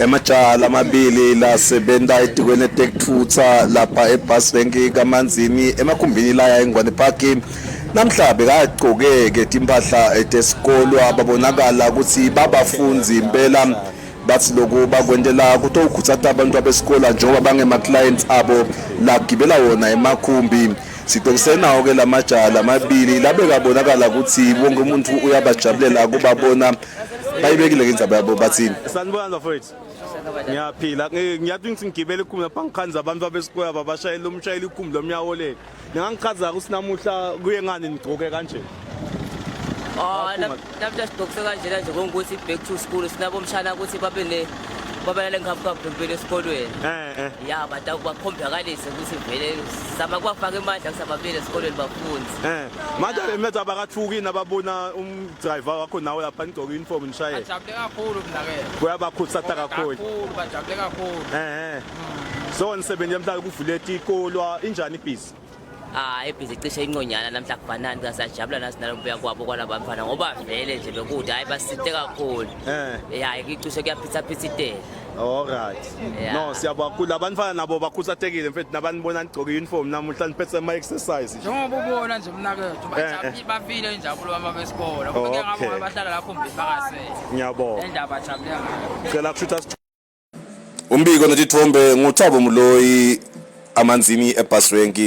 Emajaha lamabili lasebenta etikweni letekutfutsa lapha ebus rank kaManzini emakhumbini laya eNgwane Park namhla bekagcoke-ke timphahla tesikolwa babonakala ukuthi babafundzi impela. Bathi lokhu bakwentela kutowukhutsata abantu besikolo njengoba bangema-clients abo lagibela wona emakhumbi. Sixokisenawo-ke la majaha lamabili labekabonakala ukuthi wonke umuntu uyabajabulela kubabona. Bayibekile ke indzaba yabo bathini? Sanibona bafowethu. Ngiyaphila. Ngiyathi ngithi ngigibele ikhumbi lapha ngikhanza abantu abesikole abashayela umshayeli ikhumbi lomnyawoleni. Ningangichaza ukuthi namuhla kuye ngani nigcoke kanje? Ah, namhla sigqokise kanjena nje kongukuthi back to school sinabo mshana ukuthi babe ne babe nale nkhafunkhafu empilo esikolweni. Eh eh. Ya bata bakhombyakalise ukuthi vele sizama kubafaka emandla kusababuyele esikolweni bafunde. Eh. Manje le mnethu abakathuki nababona umdriver wakho nawe lapha nigcoke uniform nishayele. Bajabule kakhulu mnakethu. Kuyabakhuthaza kakhulu. Kakhulu bajabule kakhulu. Eh eh. So nisebenze mhlawumbe kuvule ikolwa injani ibhizi? Ah, ibhizi cishe inconyana namhla kufanani kasajabula nasi nalokubuya kwabo kwalabantwana ngoba vele nje bekude hayi basite kakhulu. Eh. Ya, icishe kuyaphithaphithitela. Alright. Yeah. No, siyabonga kakhulu abantwana nabo bakhuthathekile mfethu nabanibona nigcoke uniform namuhla niphethe ama exercise. Njengoba ubona nje mnakethu bajabule bafile injabulo bama besikole. Ngoba ke ngabo bahlala lapho mbili bangasele. Ngiyabonga. Indaba bajabule ngayo. Cela kushutha. Umbiko netithombe nguThabo Moloi amanzini ebus rank.